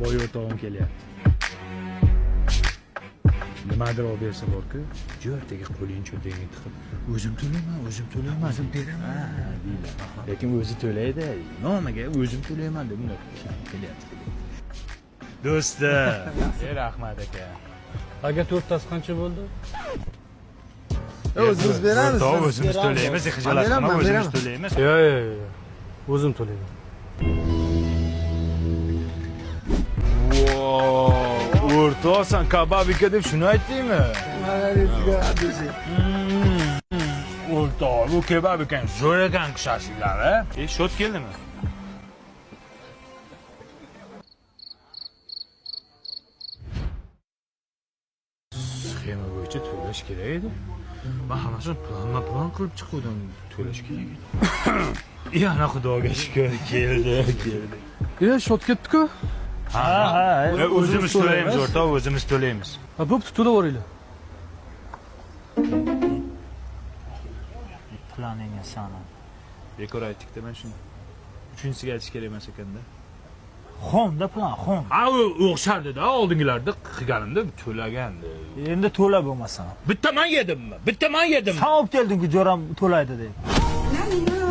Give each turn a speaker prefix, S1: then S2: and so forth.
S1: boy o'rtog'im kelyapti. Nimadir olib bersa borku, jo'rtaga qo'lingni cho'ntagingga tiqib, o'zim to'layman, o'zim to'layman, o'zim beraman deyiladi. Lekin o'zi to'laydi, nomiga o'zim to'layman deb bunday kelyapti. Do'stim, rahmat aka.
S2: Aka to'rttasi qancha bo'ldi?
S3: O'zimiz beramiz.
S1: To'g'ri, o'zimiz to'laymiz, xijolat qilma, o'zimiz to'laymiz.
S2: Yo'q, yo'q, yo'q. O'zim to'layman.
S1: O'rtoq, sen kababika deb shuni aytdingmi? O'rtoq, bu kebab ekan, zo'r ekan shashliklar, a? Shot keldimi? Sxema bo'yicha to'lash kerak edi. Men hammasini planma-plan qilib chiquvdim, to'lash kerak edi. Yana Xudoga shukr, keldi, keldi.
S2: Shot ketdi-ku.
S1: Ha, ha, o'zimiz to'laymiz, o'rtoq, o'zimiz to'laymiz.
S2: Ha, bo'pti, to'lab yuboringlar.
S4: Planingga sani.
S1: Bekor aytdik-da men shuni. Uchinchisiga aytish kerak emas ekanda.
S4: Xomda plan, xom.
S1: Ha, u o'xshardi-da, oldingilarda qilganimda to'lagandi.
S4: Endi to'la bo'lmasa.
S1: Bitta men yedimmi? Bitta men yedimmi?
S4: Sen olib kelding-ku, jo'ram to'laydi deb.
S5: Na, na.